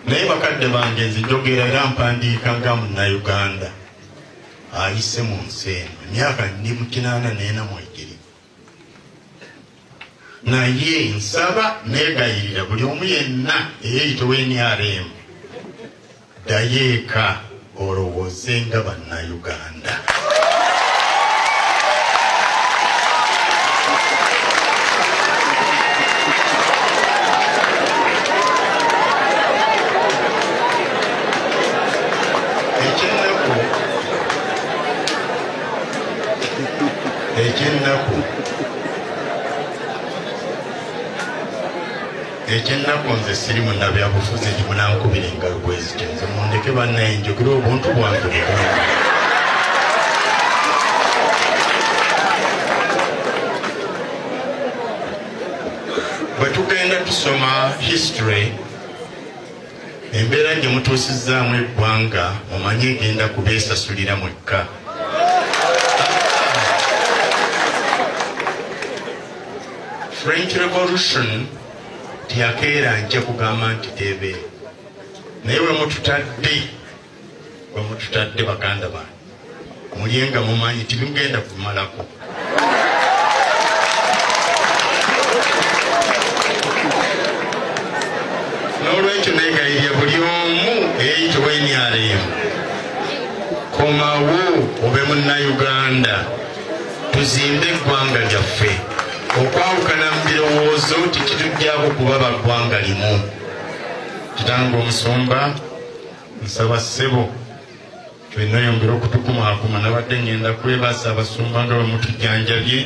Naye bakadde bange, nze njogera era mpandiika nga Munnayuganda ayise mu nsi eno emyaka ndi mu 84 mwegiri, naye nsaba neegayirira buli omu yenna eyeeyita owa NRM, ddayo eka olowooze nga Bannayuganda. Ekyennaku, nze siri munnabyabufuzi nti munankubira engalo bwe zityo. Nze mundeke bannaye njogere obuntu bwange buganda. Bwe tugenda tusoma history, embeera gye mutuusizzaamu eggwanga, mumanye egenda kubeesasulira mwekka. French Revolution teyakeera nkya kugamba nti teebe, naye we mututadde baganda bange, mulye nga mumanyi tibimugenda kumalako. N'olwekyo negayirya buli omu eyeyitibwa NRM, komawo obe Munnayuganda, tuzimbe eggwanga lyaffe. Okwawukana mu birowoozo tekitujjako kuba baggwanga limu. Kitange omusumba, nsaba ssebo fenna oyongere okutukumaakuma. Nabadde ngenda kwebaza abasumba nga bwe mutujjanjabye.